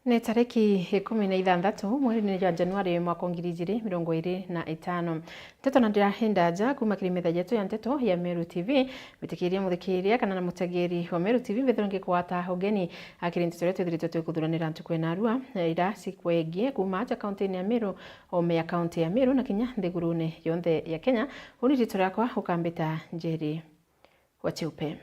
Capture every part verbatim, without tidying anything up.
Ni tariki ikumi na ithanthatu mweri-ini jwa Januari mwaka wa ngiri ijiri mirongo iri na itano. Nteto na ndira indaja kuma kiri metha yetu ya nteto ya Meru T V. Mbitikiria muthikiria kana na mutegeri wa Meru T V, mbithirwe ngigwata ugeni akiri nteto iria twithiritwe twikuthuranira ntuku ya narua, eh, iria cikwegie kuma aja kaunti-ini ya Meru, ome ya kaunti ya Meru na kinya nthigurune yonthe ya Kenya. Uni rito riakwa ukambita Njeri wa Chiupe.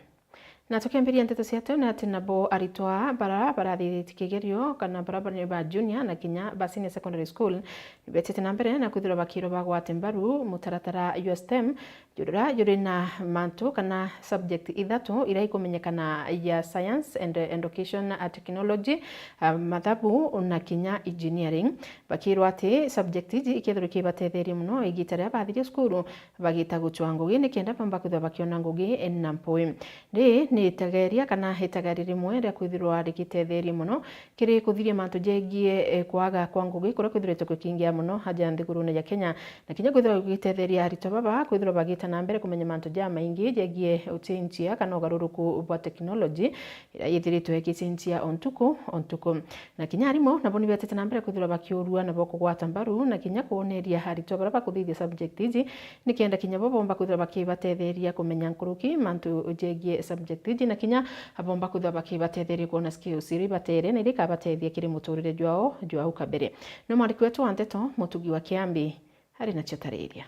Na tukiambiria nteto cietu ni ati nabo aritwa bara barathithite kigerio kana bara bari ba junior na kinya ba senior secondary school nibetite na mbere na kwithirwa bakirwa bagwate mbaru mutaratara jwa STEM, jurira juri na mantu kana subject ithatu iria ikumenyekana ya science and education, a technology, a mathabu na kinya engineering. Bakirwa ati subject iji ikethirwa ikibatetheria mono igita riria bathiria cukuru, bagita gucwa ngugi nikenda bamba kwithirwa bakiona ngugi na mpui. Riri ni itegeria kana itegeri rimwe ria kwithirwa rigitetheria mono kiri kuthiria mantu jegie, eh, kwaga kwa ngugi kuria kwithiritwe gukingia mono aja nthigurune ya Kenya, na kinya kwithirwa gugitetheria aritwa baba kwithirwa bagita na mbere kumenya mantu jamaingi jegie ucenjia kana ugaruruku bwa teknoloji iria yithiritwe igicenjia o ntuku o ntuku. Na kinya arimu nabo nibetite na mbere kwithirwa bakiurua nabo kugwata mbaru na kinya kwoneria aritwa baria bakuthithia subject iji, nikenda kinya bo bomba kwithirwa bakibatetheria kumenya nkuruki mantu jegie subject iji, na kinya bomba kwithirwa bakibatetheria kwona skills iria ibatere na iria ikabateethia kiri muturire jwao jwa au kabere. No mwandiki wetu wa nteto, Mutugi wa Kiambi, ari nacio tariria.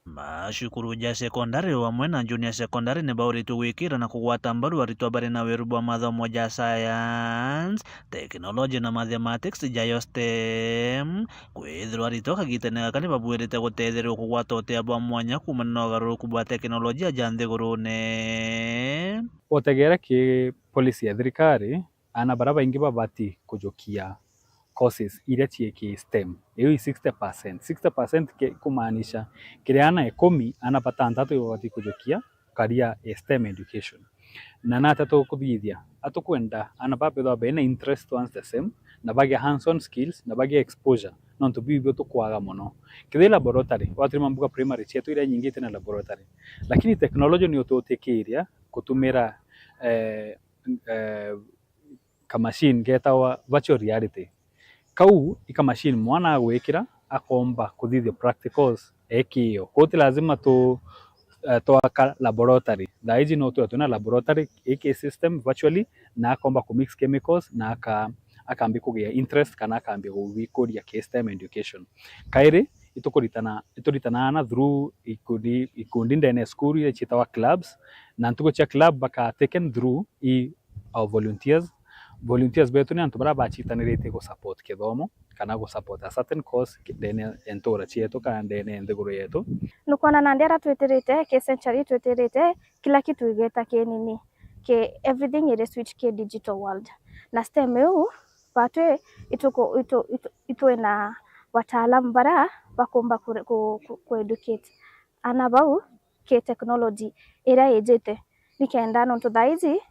Macukuru ja sekondari o amwe na junior secondary ni bauritwe gwikira na kugwata mbaru aritwa bari na weru bwa mathomo ja science, technology na mathematics, jayo STEM, kwithirwa aritwa kagitene gaka ni babuirite gutetheria kugwata utea bwa mwanya kuumana na ugaruruku bwa teknolojia ja nthigurune. Utegere ki policy ya thirikari, aana baria baingi babati kujukia courses iria cii ki STEM. Iu i sixty percent. Sixty percent ke-, kumaanisha kiri aana ikumi, aana batantatu ibabati kujukia career ya STEM education. Na nata tukuthithia? Atukwenda aana baa bethirwa bena interest towards the same, na bagia hands-on skills, na bagia exposure, nontu biu ibio tukwaga mono. Kethira laboratory, watirima mbuga primary cietu iria nyingi itina laboratory, lakini technology ni ututikiria kutumira, eh, eh, ka machine getawa virtual reality. Kau i ka machine mwana agwikira, akomba kuthithia practicals ekio. Kwou ti lazima tu, eh, twaka laboratory. Thaa iji no twithirwe twina laboratory iki system virtually, na akomba ku mix chemicals, na aka-, akambia kugia interest kana akambia kuwikuria ki STEM education. Kairi, itukuritana, ituritana aana through ikundi, ikundi ndene ya cukuru iria ciitawa clubs, na ntuku cia club baka taken through i our volunteers. Volunteers betu ni antu baria bacitanirite gu support kithomo kana gu support a certain cause ki-, ndene ya ntura cietu kana ndene ya nthiguru yetu. Nukwona nandi aria twitirite, ki century twitirite, kila kitu igeta kinini, ki everything iri switch ki digital world. Na STEM iu, batwi ituku-, itu-, itu-, itwina wataalamu baria bakumba ku-, ku-, ku-, ku educate aana bau ki technology iria ijite, nikenda nontu thaa iji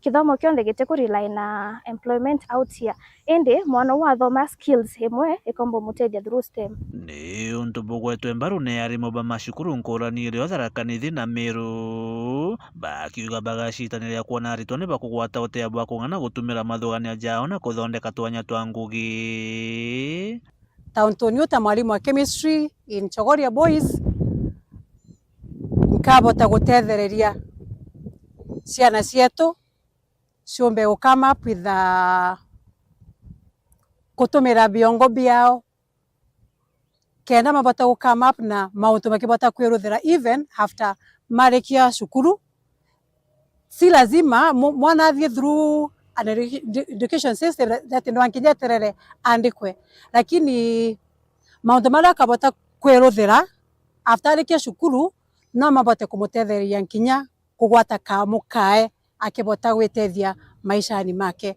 kithomo kionthe gitiku rely na employment out here, indi mwana uu athoma skills imwe ikomba umutethia through STEM. Ni untu bugwetwe mbaru ni arimu ba macukuru nkurani irio Tharaka Nithi na Meru, bakiuga bagacitanira kwona aritwa ni bakugwata utea bwa kung'ana gutumira mathuganio jao na kuthondeka twanya twa ngugi. Ta untu niu ta mwarimu wa chemistry in Chogoria Boys, nkabota gutethereria ciana cietu ciumbe gu come up with a, gutumira biongo biao kenda mabota gu come up na mauntu makibota kwiruthira even after marikia cukuru. Si lazima mu-, mwana athie through an edu-, education system that, that no nginya eterere andikwe. Lakini mauntu maria akabota kwiruthira after arikia cukuru no mabote kumutethereria nginya kugwata kamu kae akibota gwitethia maishani make.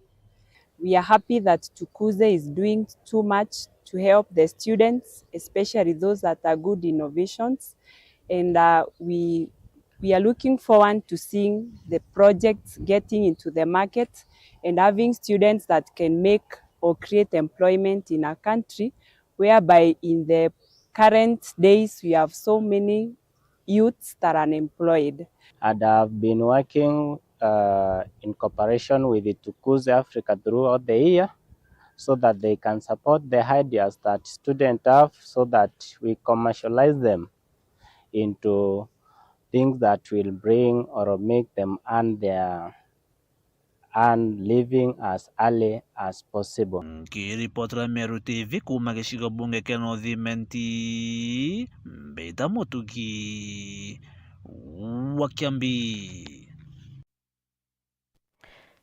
We are happy that Tukuze is doing too much to help the students, especially those that are good innovations. And, uh, we, we are looking forward to seeing the projects getting into the market and having students that can make or create employment in our country, whereby in the current days we have so many youths that are unemployed. And I've been working, uh, in cooperation with the Tukuze Africa throughout the year, so that they can support the ideas that students have, so that we commercialize them into things that will bring or make them earn their earn living as early as possible. Nkiripotera Meru T V kuuma gicigo bunge kia North Imenti, Mbita Mutugi wa Kiambi.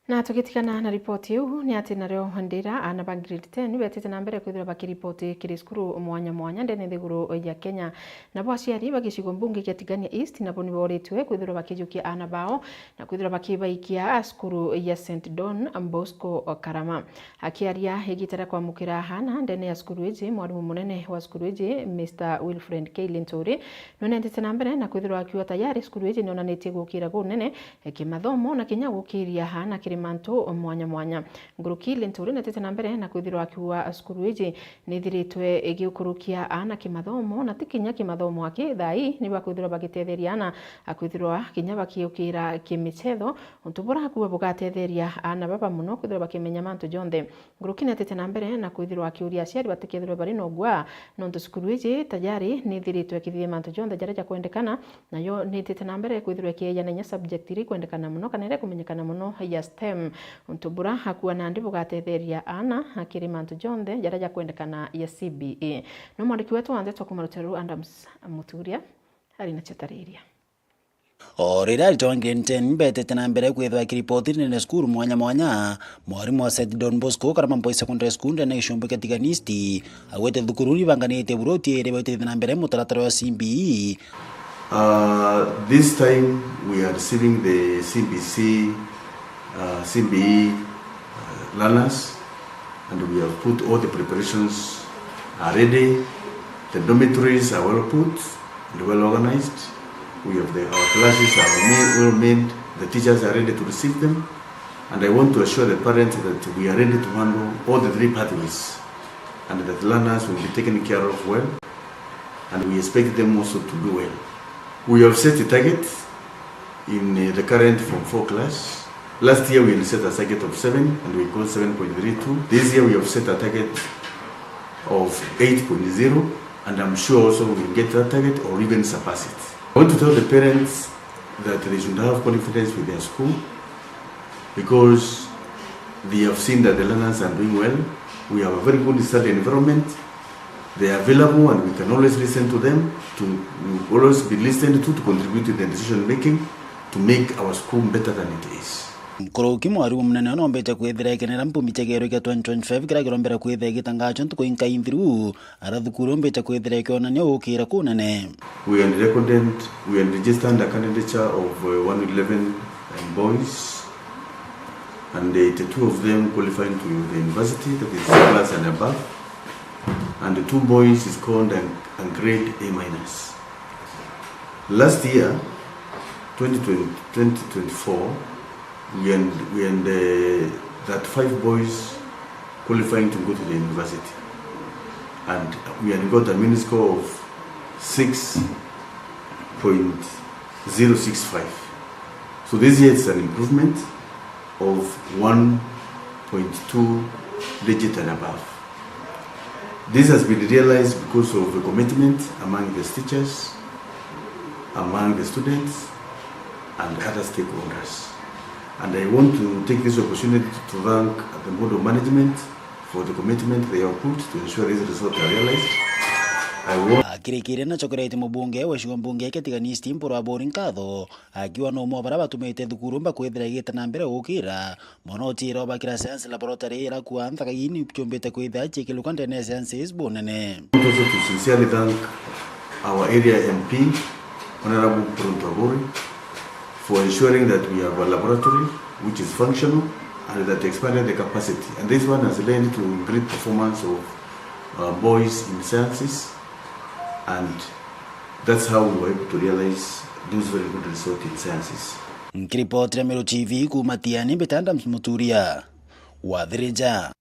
Na tugitigana na ripoti iu, ni ati nario ndira aana ba grade ten betite na mbere kwithirwa bakiripoti kiri cukuru mwanya mwanya ndene nthiguru ya Kenya. Nabo aciari ba gicigo mbunge kia Tigania East nabo ni boritwe kwithirwa bakijukia aana bao na kwithirwa bakibaikia cukuru ya Saint Don Bosco Karama. Akiaria igita ria kwamukira aana ndene ya cukuru iji, mwarimu munene wa cukuru iji, Mister Wilfred K Linturi, nunendete na mbere na kwithirwa akiuga tayari cukuru iji nionanitie gukira gunene kimathomo na kinya gukiria aana kiri mantu mwanya mwanya. Nguruki Linturi netete na mbere na kwithirwa akiuga cukuru iji nithiritwe igiukurukia aana kimathomo, na ti kinya kimathomo aki, thaa ii ni bakwithirwa bagitetheria aana akwithirwa kinya bakiukira kimichetho, untu bura akuuga bugatetheria aana baba muno kwithirwa bakimenya mantu jonthe. Nguruki netete na mbere na kwithirwa akiuria aciari batikethirwe bari na ugua, nontu cukuru iji tayari nithiritwe ikithithia mantu jonthe jaria jakwendekana, nayo nitite na mbere kwithirwa ikiejana inya subject iria ikwendekana muno kana iria ikumenyekana muno ya STEM. Untu bura akuuga nandi bugatetheria aana kiri mantu jonthe jaria jakwendekana ya C B E. No mwandiki wetu wa ndeto kuuma rutere ruu Adams Muturia ari na ciatariria. O riria aritwa ba grade ten betete na mbere kwithirwa kiripoti ndene cukuru mwanya mwanya, mwarimu wa Saint Don Bosco Karama Boys Secondary School ndene gicumbi kia Tigania East, augite thukuru ni banganite buroti iri baitite na mbere mutaratara wa C B E. Uh, this time we are receiving the C B C, uh, C B E, uh, learners, and we have put all the preparations are ready. The dormitories are well put and well organized. We have the, our classes are ma-, well manned. The teachers are ready to receive them. And I want to assure the parents that we are ready to handle all the three pathways and that learners will be taken care of well. And we expect them also to do well. We have set a target in, uh, the current form four class. Last year we had set a target of seven and we got seven point three two. This year we have set a target of eight point zero, and I'm sure also we will get that target or even surpass it. I want to tell the parents that they should have confidence with their school because they have seen that the learners are doing well. We have a very good study environment. They are available and we can always listen to them, to, we will always be listened to, to contribute to the decision making to make our school better than it is. Nkuruki mwarimu munene nombite kwithira ikenera mpumi cha kiero kia twenty twenty-five kiria kirombera kwithira gitangachwa ntuku inkai nthiru, ara thukuru mbite kwithira ikionania gukira kunene. We had recorded, we had registered a candidature of, uh, one eleven, um, boys, and eighty-two of them qualifying to the university, that is C plus and above, and two boys scored a, a grade A minus. Last year, twenty twenty, twenty twenty-four, we had, we had, uh, that five boys qualifying to go to the university, and we had got a mean score of six point zero six five. So this year it's an improvement of one point two digit and above. This has been realized because of the commitment among the teachers, among the students, and other stakeholders. And I want to take this opportunity to thank the Board of Management for the commitment they have put to ensure these results are realized. I want Akirikiria nacho kiraiti mubunge wa gicigo mbunge kia Tigania East Mpuru Aburi nkatho, akiuga no umwe wa baria batumite thukuru mba kwithira igita na mbere gukira mono. Utiro bakira science laboratory irakua nthaka ini chumbite kwithira chikiluka ndene ya sciences bunene. I want also to sincerely thank our area M P, Honorable Puruntu Aburi, for ensuring that we have a laboratory which is functional and that expanded the capacity. And this one has led to great performance of, uh, boys in sciences, and that's how we were able to realize those very good results in sciences. Nkiripotera Meru T V kuuma Tiani, mbita Adams Muturia wa Thirija.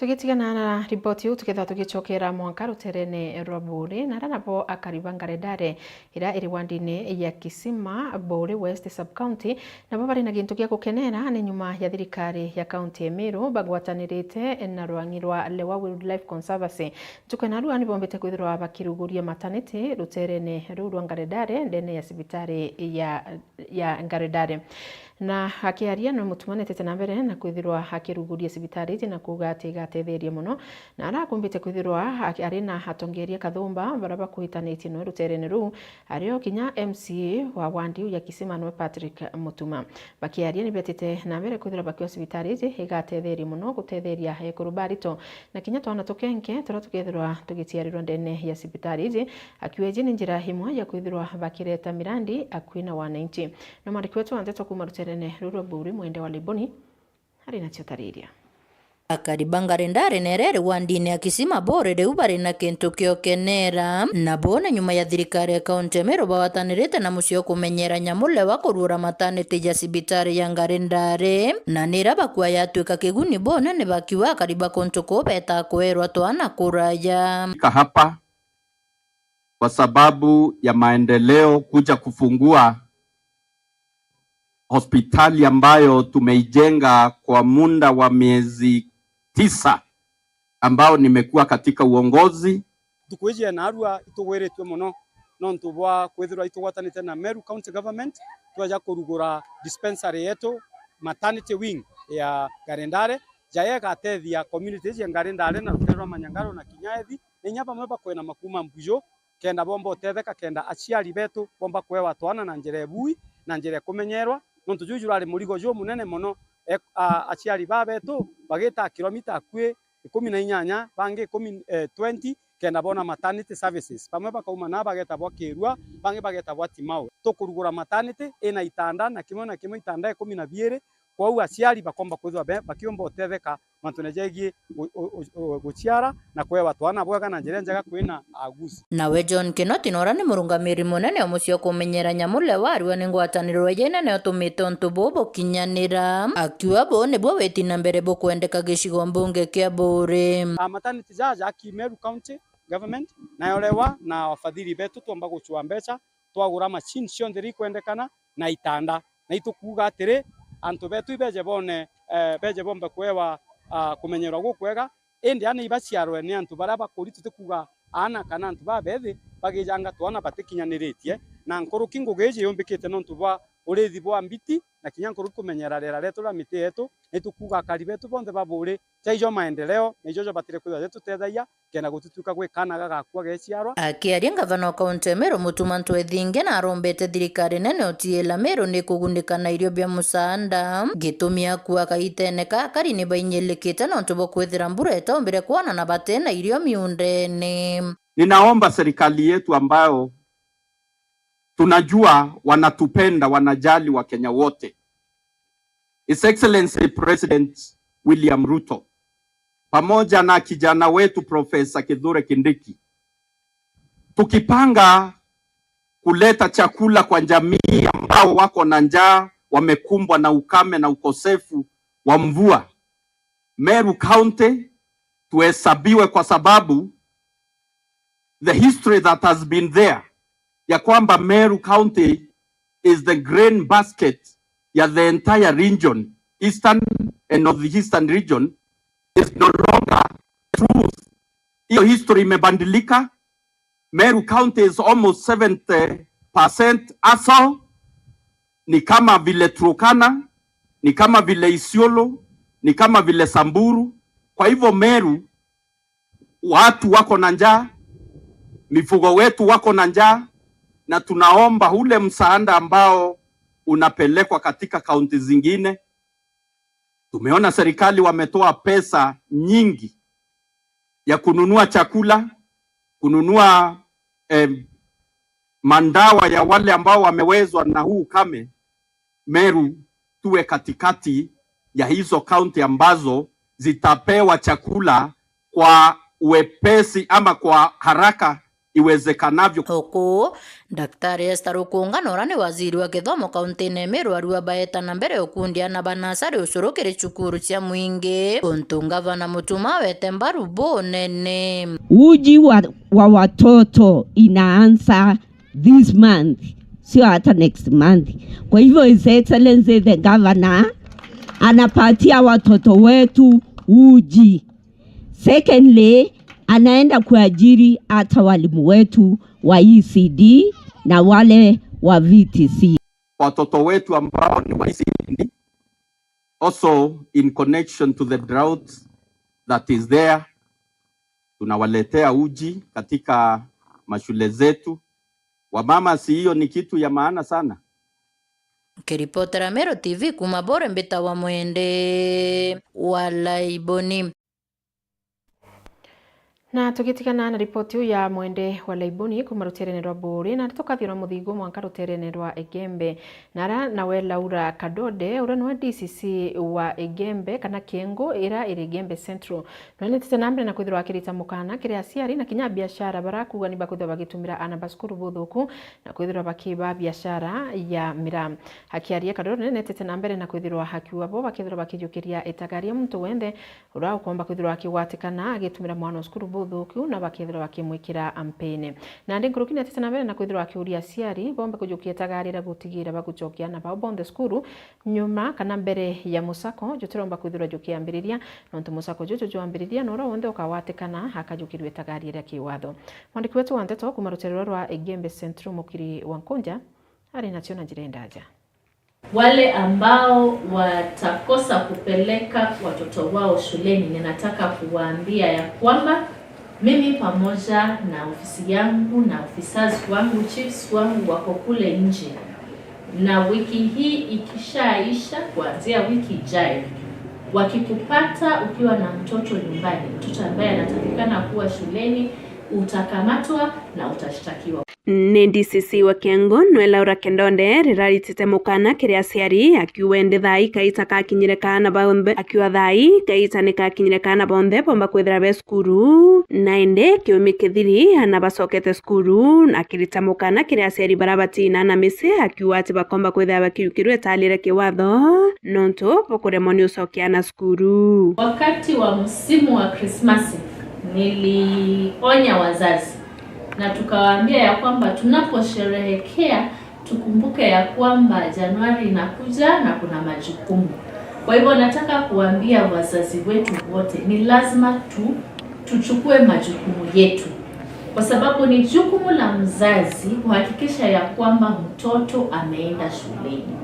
Tugitigana na riboti iu, tukethirwa tugicokera mwanka ruterene rwa Buuri, na aria nabo akari ba Ngaredare, iria iri wandini ya Kisima, Buuri West Sub-County, nabo bari na gintu gia gukenera ni nyuma ya thirikari ya kaunti ya Meru bagwatanirite na rwangi rwa Lewa Wildlife Conservancy. Ntuku ya narua nibombite kwithirwa bakiruguria mataniti ruterene ruu rwa Ngaredare ndene ya cibitari ya, ya Ngaredare. Na akiaria, ni mutuma netete na mbere na kwithirwa akiruguria cibitari iji na kuuga ati igatetheria mono, na arakumbite kwithirwa aki-, ari na atongeria kathumba baria bakuhitanitie noe ruterene ruu, ario kinya M C A wa wandi iu ya Kisima noe Patrick Mutuma. Bakiaria, ni betite na mbere kwithirwa bakioa cibitari iji igatetheria mono gutetheria ekuru barito na kinya twana tukenke turia tukethirwa tugiciarirwa ndene ya cibitari iji, akiuga iji ni njira imwe ya kwithirwa bakireta mirandi akui na wananchi. Na mwandiki wetu wa nteto kuuma ruterene ruu rwa Buuri, Mwende wa Liboni, ari nacio tariria. Akari ba Ngarendare na iria iri wandini ya Kisima Buuri riu bari na kintu kia ukenera. Nabo ni nyuma ya thirikari ya kaunti ya Meru bagwatanirite na mucii wa kumenyera nyamu Lewa kuruura mataniti ja cibitari ya Ngarendare, na ni iria bakua yatwika kiguni boone, ni bakiuga akari ba kuntu kuu betaa kwerwa twana kuraya. Fika hapa kwa sababu ya maendeleo, kuja kufungua hospitali ambayo tumeijenga kwa muda wa miezi tisa ambao nimekuwa katika uongozi. Ntuku iji ya narua itugwiritue mono nontu bwa kwithirwa itugwatanite na Meru County Government, twaja kurugura dispensary yetu, maternity wing ya Ngarendare, jayo igatethia community iji ya Ngarendare na rutere rwa Manyangaro na kinya Ethi, na inya bamwe bakwena makuma Mbuju, kenda bomba utetheka, kenda aciari betu bomba kwewa twana na njira ibui, na njira ikumenyerwa, nontu juu jurari murigo jumunene mono. E, a, aciari ba betu bagita kilomita akui ikumi na inyanya, bangi ikumi, eh, twenty, kenda bona maternity services. Bamwe bakauma na bageta bwa Kirua, bangi bageta bwa Timau. Tukurugura maternity ina itanda, na kimwe na kimwe itanda ikumi na biiri, kwou aciari bakomba kwithirwa be, bakiumba utetheka mantune jegii gu-, gu-, gu-, guciara na kwewa twana bwega na njira njega kwina agusi. Nawe John Kinoti, na uria ni murungamiri munene wa mucii wa kumenyera nyamu Lewa, ariwa ni ngwataniro iji nene utumite untu buu bukinyanira, akiuga buu nibwo witi na mbere bukwendeka gicigo mbunge kia Buuri. A, maternity jaja aki Meru County Government, nayo Lewa na wafadhili betu twomba gucua mbeca, twagura machine cionthe iria ikwendekana na itanda. Na itukuuga atiri, antu betu ibeje bone, eh, beje bombe kwewa, ah, kumenyerwa gukwega, indi ana ibaciarwe ni antu baria bakuri, tutikuuga aana kana antu babethi bagijanga twana batikinyaniritie. Na nkuruki ngugi iji yumbikite nontu bwa urithi bwa mbiti, na kinya nkuruki kumenyera riera rietu ria miti yetu, na itukuuga akari betu bonthe ba Buuri, jaijo maendeleo, na ijojo batire kwithirwa jitutethagia, kenda gutituika gwi kaana gagakua geciarwa. Akiaria, ngavana wa kaunti ya Meru Mutuma Ntwethinge na arombete thirikari nene utiila Meru ni kugunika na irio bia musaanda. Gitumi akua kaitene ka akari ni bainyilikite nontu bwa kwithira mbura itaumbire kwona na bati na irio miundene. Ninaomba serikali yetu ambayo tunajua wanatupenda, wanajali Wakenya wote, His Excellency President William Ruto, pamoja na kijana wetu Profesa Kithure Kindiki, tukipanga kuleta chakula kwa jamii ambao wako na njaa, wamekumbwa na ukame na ukosefu wa mvua, Meru County tuhesabiwe, kwa sababu the history that has been there, ya kwamba Meru County is the grain basket ya the entire region, Eastern and Northeastern region, is no longer the truth. Hiyo history imebadilika. Meru County is almost seventy percent ASAL. Ni kama vile Turkana, ni kama vile Isiolo, ni kama vile Samburu. Kwa hivyo Meru, watu wako na njaa, mifugo wetu wako na njaa, na tunaomba ule msaada ambao unapelekwa katika kaunti zingine. Tumeona serikali wametoa pesa nyingi ya kununua chakula, kununua, em, mandawa ya wale ambao wamewezwa na huu ukame. Meru tuwe katikati ya hizo kaunti ambazo zitapewa chakula kwa wepesi ama kwa haraka iwezekanavyo. Uku, Daktari Esther Rukungano, uria ni waziri wa githomo kauntine ya Meru, arua baeta na mbere ukundia ana ba nasari ucuru kiri cukuru cia mwingi, untu ngavana Mutuma awete mbaru bunene. Uji wa, wa watoto inaanza this month, sio hata next month. Kwa hivyo, His Excellency the Governor anapatia watoto wetu uji. Secondly, anaenda kuajiri hata walimu wetu wa E C D na wale wa V T C. Watoto wetu ambao ni wa E C D, also in connection to the drought that is there, tunawaletea uji katika mashule zetu. Wamama, si hiyo ni kitu ya maana sana? Nkiripotera Meru T V kuma Bore, mbitawa Mwende wa Laiboni. Na tugitigana na ripoti iu ya Mwende wa Laiboni kuma ruteerene rwa Bore, na tukathie na muthigu mwanka ruteerene rwa Igembe, na ara nawe Laura Kadode, uria niwe D C C wa Igembe, kana Kiengo, ira iri Igembe Central, nonetete na mbere na kwithirwa akirita mukana kiri aciari na kinya biashara barakuga ni bakwithirwa bagitumira ana ba cukuru buthuku na kwithirwa bakiba biashara ya miraa. Akiaria, Kadode netete na mbere na kwithirwa akiuga bo bakethirwa bakijukiria itagaria muntu wenthe uria ukomba kwithirwa akigwatikana agitumira mwana o cukuru buthuku na bakethirwa bakimwikira mpini. Nandi nkuruki netete na mbere na kwithirwa akiuria aciari bomba kujukia itagaria ria gutigira bagucokia ana bao bonthe cukuru nyuma kana mbere ya musako jutiromba kwithirwa jukiambiriria, nontu musako juju jwambiriria na uria wonthe ukagwatikana akajukirua itagaria ria kiwatho. Mwandiki wetu wa nteto kuma rutere rwa Igembe Central, Mukiri wa Nkunja, ari nacio na njira indaja. Wale ambao watakosa kupeleka watoto wao shuleni, ninataka kuwaambia ya kwamba mimi pamoja na ofisi yangu na officers wangu, chiefs wangu wako kule nje, na wiki hii ikishaisha, kuanzia wiki ijayo, wakikupata ukiwa na mtoto nyumbani, mtoto ambaye anatakikana kuwa shuleni, utakamatwa na utashtakiwa. Ni D C C wa Kiengo, nwe Laura Kendonde, riraritite mukana kiri aciari, akiuga indi thaa ii kaita kakinyire kaana bonthe, akiuga thaa ii kaita ni kakinyire kaana bonthe bomba kwithira be cukuru, na indi kiumi kithiri ana bacokete cukuru, na akirita mukana kiri aciari bara batina na misi, akiuga ati bakomba kwithira bakiukirua itali ria kiwatho, nontu bukuremwa ni ucokia ana cukuru. Wakati wa msimu wa Krismasi, nilionya wazazi na tukawaambia ya kwamba tunaposherehekea, tukumbuke ya kwamba Januari inakuja na kuna majukumu. Kwa hivyo nataka kuambia wazazi wetu wote, ni lazima tu, tuchukue majukumu yetu, kwa sababu ni jukumu la mzazi kuhakikisha ya kwamba mtoto ameenda shuleni.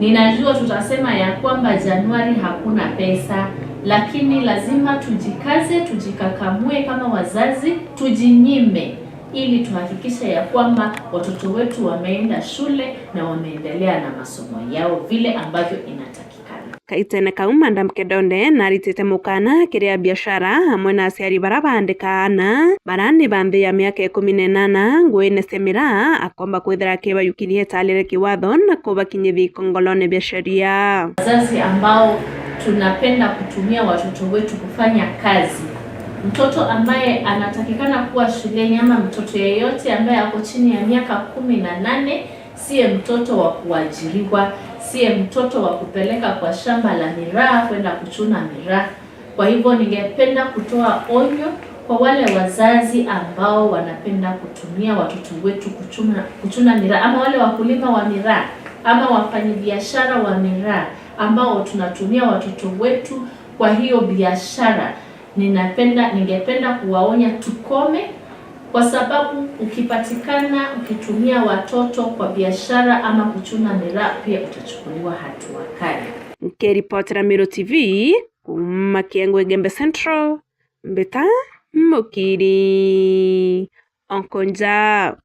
Ninajua tutasema ya kwamba Januari hakuna pesa, lakini lazima tujikaze, tujikakamue kama wazazi, tujinyime ili tuhakikishe ya kwamba watoto wetu wameenda shule na wameendelea na masomo yao vile ambavyo inatakikana. Kaitene kau, Madam Kedonde naritite mukana kiri abiashara amwe na aciari bara baandika aana, bara ni ba nthi ya miaka ikumi na inana, nguine cia miraa, akomba kwithira akibayukiria itali ria kiwatho na kubakinyithia ikongolone bia sheria. Wazazi ambao tunapenda kutumia watoto wetu kufanya kazi, mtoto ambaye anatakikana kuwa shuleni ama mtoto yeyote ambaye ako chini ya miaka kumi na nane, siye mtoto wa kuajiriwa, siye mtoto wa kupeleka kwa shamba la miraa kwenda kuchuna miraa. Kwa hivyo ningependa kutoa onyo kwa wale wazazi ambao wanapenda kutumia watoto wetu kuchuna, kuchuna miraa, ama wale wakulima wa miraa, ama wafanyabiashara wa miraa ambao tunatumia watoto wetu kwa hiyo biashara. Ninapenda, ningependa kuwaonya tukome, kwa sababu ukipatikana ukitumia watoto kwa biashara ama kuchuna miraa, pia utachukuliwa hatua kali. Nkiripotera Meru T V kuma Kiengo, Igembe Central, mbita Mukiri Onkonja.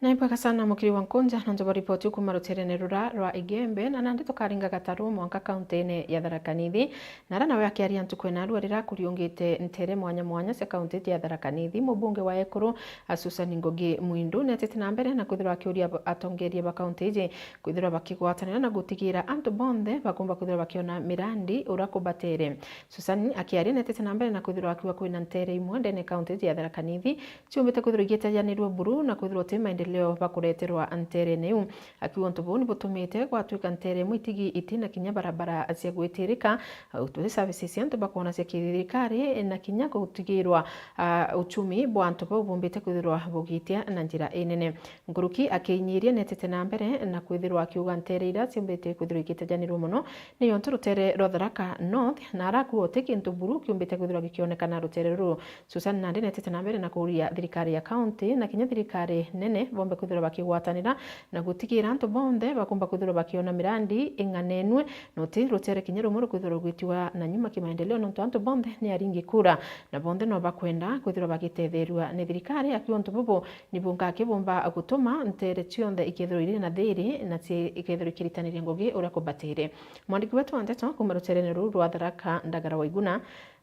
Na ibwega sana mukiri wa Nkunja, nontu bwa ripoti iu kuuma ruterene rura rwa Igembe, na nandi tukaringa gataru mwanka kaunti-ini ya Tharaka Nithi, na ara nawe akiaria ntuku ena rua rira kuriungite ntere mwanya mwanya cia kaunti ya Tharaka Nithi, mubunge wa Ekuru, a Susan Ngugi Mwindu, netete na mbere na kwithirwa akiuria ab-, atongeria ba kaunti iji kwithirwa bakigwatanira na gutigira antu bonthe bakumba kwithirwa bakiona mirandi uria kubatere. Susan akiaria netete na mbere na kwithirwa akiuga kwina ntere imwe ndene kaunti iji ya Tharaka Nithi, ciumbite kwithirwa igitajanirua buru na kwithirwa uti maendeleo bakureterwa nterene iu. Akiuga untu buu ni butumite gwatwika ntere imwe itigi itina kinya barabara cia gwitirika, au tuti services cia antu bakwona cia kithirikari, na kinya gutigirwa, ah, uchumi bwa antu bau bumbite kwithirwa bugitia na njira inene. Nkuruki akiinyiria netete na mbere na kwithirwa akiuga ntere iria ciumbite kwithirwa igitajanirua mono ni yontu rutere rwa Tharaka North, na arakuo ti kintu buru kiumbite kwithirwa gikionekana rutere ruru. Susan nandi netete na mbere na kuuria thirikari ya kaunti na kinya thirikari nene bombe kwithirwa bakigwatanira na gutigira antu bonthe bakumba kwithirwa bakiona mirandi ing'anenue, na uti rutere kinya rumwe rukwithirwa rugitiwa na nyuma kimaendeleo, nontu antu bonthe ni aringi kura, na bonthe no bakwenda kwithirwa bagitetheerua ni thirikari. Akiuga untu bubu nibu ngakibumba gutuma ntere cionthe ikethirwa iri na thiri na cie-, ikethirwa ikiritaniria ngugi uria kubatire. Mwandiki wetu wa ndeto kuuma ruterene ruu rwa Tharaka, Ndagara Waiguna,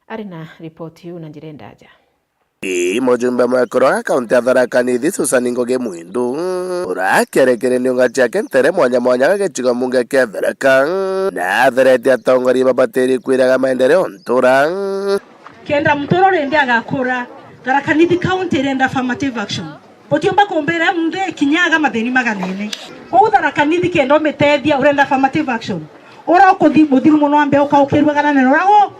ari na ripoti iu na njira indaja. Ii, mujumbe mwekuru wa kaunti ya Tharaka Nithi, Susan Ngugi Mwindu, uria akiarekeria niunga ciake ntere mwanya mwanya ga gicigo mbunge kia Tharaka, na atheretie atongoria babatiri kwiraga maendeleo ntura. Kenda muturo rindi agakura, Tharaka Nithi County irenda affirmative action. Utiumba kumbira munthe kinyaga mathini maganene. Uu Tharaka Nithi kenda umitethia urenda affirmative action. Ura ukuthi muthiru mono ambe ukaukirua kana neno rago.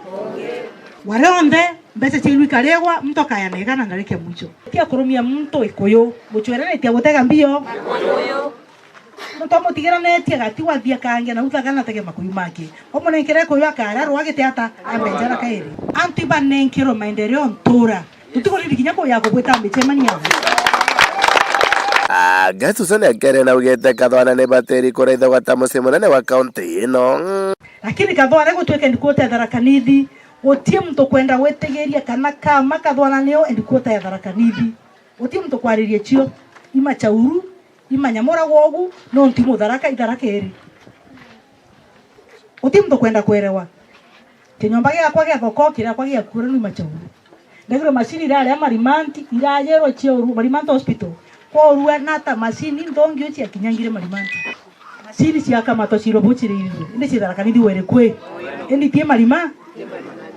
Ware onthe, mbeca ciainu ikarigwa, mtu akaya na igana ndarike mwicho. Tia kurumia muntu ikuyu, muchwereretie gutega mbio. Muntu amutigiranetie gati wathia kangia na uthaga na tege makuyu make. Umunenkere kuyu akara rwagite ata, ambe njara kairi. Antu ibanenkirwe maendeleo ntura. Tutikurindi kinya kuya kubwita micemania. Ah, Gatuso ni akere na ugite kathwana ni batiri kuraithagwa ta mucii munene wa kaunti ino. Lakini kathwana gutwike ndikuta ya Tharaka Nithi, gutie muntu kwenda gwitigiria kana kama kathwana nio ndikuta ya Tharaka Nithi. Guti muntu kwariria cio, imachauru, imanyamuragwa ugu, no nti Mutharaka, Itharaka iri. Guti muntu kwenda kwerewa. Kinyomba giakwa gia thoko kiriakwa giakura nu imachauru. Ndegirwe macini iraria Marimanti, irayerwa ciauru, Marimanti Hospital. Kworua nata macini nthongi ucio ciakinyangire Marimanti. Macini ciakamatwa cirobo ciriirwe, indi ci Tharaka Nithi were kwi? Indi ti Marima?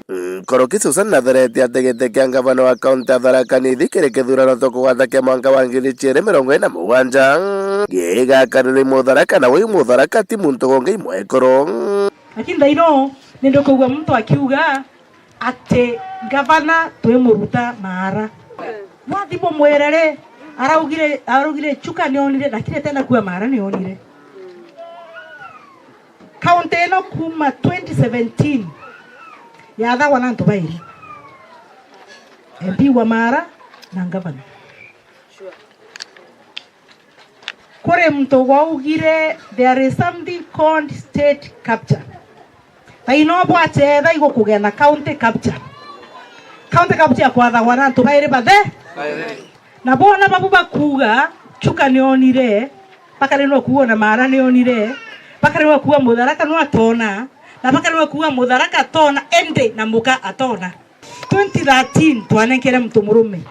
Nkoroki Susan Nathareti ategete kia ngavana wa kaunti ya Tharaka Nithi kiri kithurano tukugwata kia mwanka wa ngiri ciiri mirongo iri na mugwanja. Gigakariri Mutharaka na wi Mutharaka ti muntu gongi imwekuru. Lakini thaino, nindukugua muntu akiuga, ati ngavana twimuruta maara. Wathi bumwire ri, araugire, araugire Chuka nionire, lakini tena kuwa maara nionire. Kaunti ino kuma twenty seventeen yathagwa na antu bairi, M P wa maara na ngavana. Kuri muntu waugire, "There is something called state capture." Thaino bwachetha igukugea na county capture. County capture ya kwathagwa na antu bairi bathe. Na bona babu bakuuga, Chuka nionire, bakarirwa kuuga na Maara nionire, bakarirwa kuuga Mutharaka no atona, na bakarirwa kuuga Mutharaka atona, indi na muka atona. Twenty thirteen twanenkere muntu murume.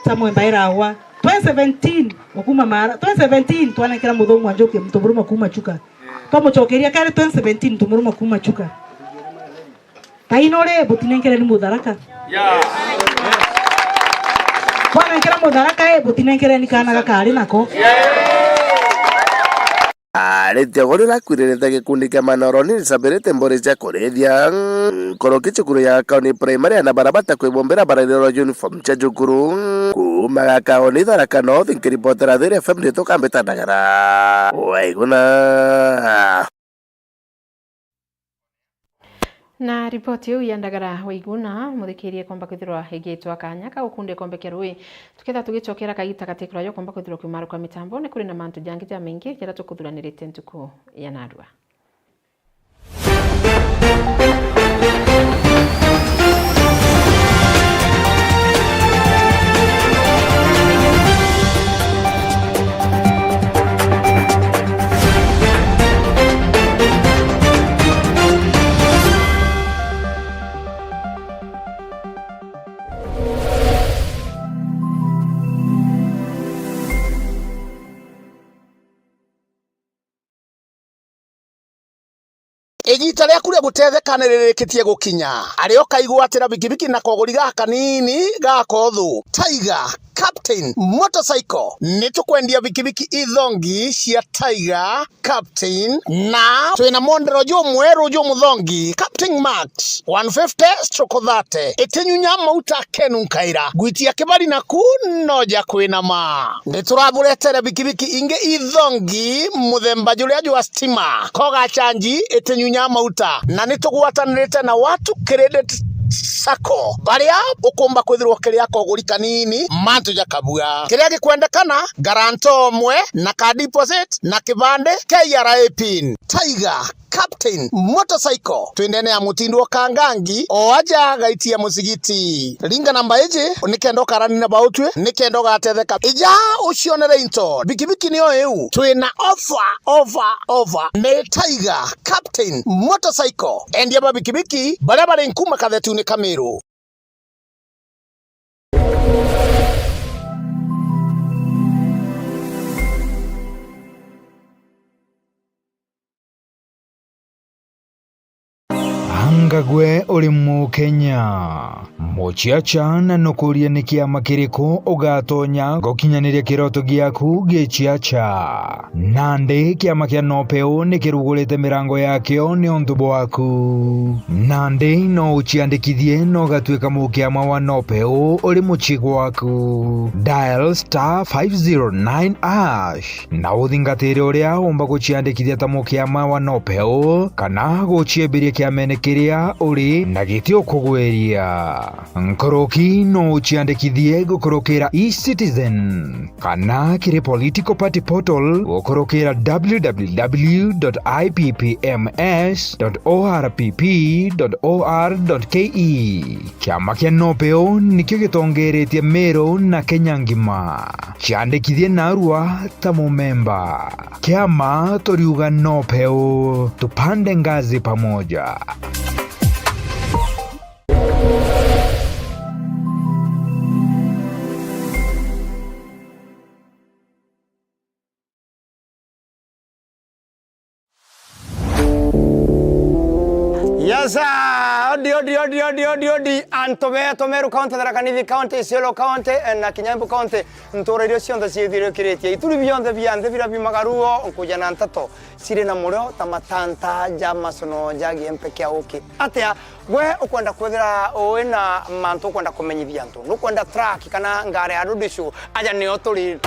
Samuel Mbairawa. Twenty seventeen, wa kuuma Maara. Twenty seventeen twanenkera Muthomi wa Njoki, muntu murume kuuma Chuka. Twamucokeria kari twenty seventeen, muntu murume kuuma Chuka. Thaino ri, butinenkere ni Mutharaka. Twanenkera Mutharaka, i, butinenkere ni kaana gakari nako. Aritie uguri uria akuiririte gikundi kia Manoroni nicabirite mburi cia kurithia. Nkoroki cukuru ya Kaoni Primary, ana baria batakwibumbira bararirwa uniform cia cukuru. Kuuma Gakaoni, Tharaka North, nkiripotera Thiri F M, nditukambita Ndagara Waiguna. Na ripoti iu ya Ndagara Waiguna, muthikirie, komba kwithirwa igitwa kanya ka gukundia kombe kia rui. Tukethira tugicokera kagita gati kuraja, komba kwithirwa kiumaruka mitambone, kuri na mantu jangi jamaingi jaria tukuthuranirite ntuku ya narua. Igita riaku ria gutetheka ni ririkitie gukinya. Ari o kaigwatira bikibiki na koguri gaka kanini ga kothu. Tiger Captain Motorcycle. Ni tukwendia bikibiki ithongi cia Tiger Captain, na twina mondero jumweru jumuthongi, Captain Max one fifty stroke thirty. Itinyunya mauta kenu nkaira. Gwitia kibari naku no ja kwinama. Ni turaburetere bikibiki ingi ithongi muthemba juria jwa stima. Koga chanji itinyunya mauta. Na ni tugwatanirite na Watu Credit Sacco, baria ukumba kwithirwa ukiria koguri kanini mantu jakabua. Kiria gikwendekana, guarantor umwe na ka deposit na kibande, K R A pin. Tiger Captain Motorcycle, twindene ya mutindo wa Kangangi, o aja gaitia musigiti. Ringa namba iji nikenda ukarani na bautwi, nikenda ugatetheka. Ija ucionere into. Bikibiki niyo iu. Twina offer, offer, offer. Ni Tiger Captain Motorcycle. Endia ba bikibiki baria bari nkuma kathetune ka Miru. Anga gwe uri Mukenya? Muciaca na nukurie ni kiama kiriku ugatonya gukinyaniria kiroto giaku giciaca? Nandi kiama kia Nopeu ni kirugurite mirango yakio niuntu bwaku. Nandi no uciandikithie na ugatuika mukiama wa Nopeu uri mucii gwaku. Dial star five zero nine hash na uthingatire uria umba guciandikithia ta mukiama wa Nopeu kana guciembiria kiamene kiria uri na giti ukugwiria. Nkuruki no uciandikithie gukurukira eCitizen kana kiri political party portal gukurukira w w w dot i p p m s dot o r p p dot o r dot k e. Kiama kia Nopeu nikio gitongeretie Meru na Kenya ngima. Ciandikithie narua ta mumemba. Kiama turiuga Nopeu, tupande ngazi pamoja. Yes, sir. Odi, odi, odi, odi, odi, odi. Antu betu Meru County, Tharaka Nithi County, Isiolo County, eh, na kinya Embu County, ntura iria cionthe ciithirikiritie. Ituri bionthe bia nthi biria biumaga ruo, nkuja na nteto ciri na murio ta matanta ja macono ja giempe kia uki. Atia? Gwe ukwenda kwithira ui na mantu ukwenda kumenyithia antu, nukwenda track kana ngari ya road show? Aja nio turi.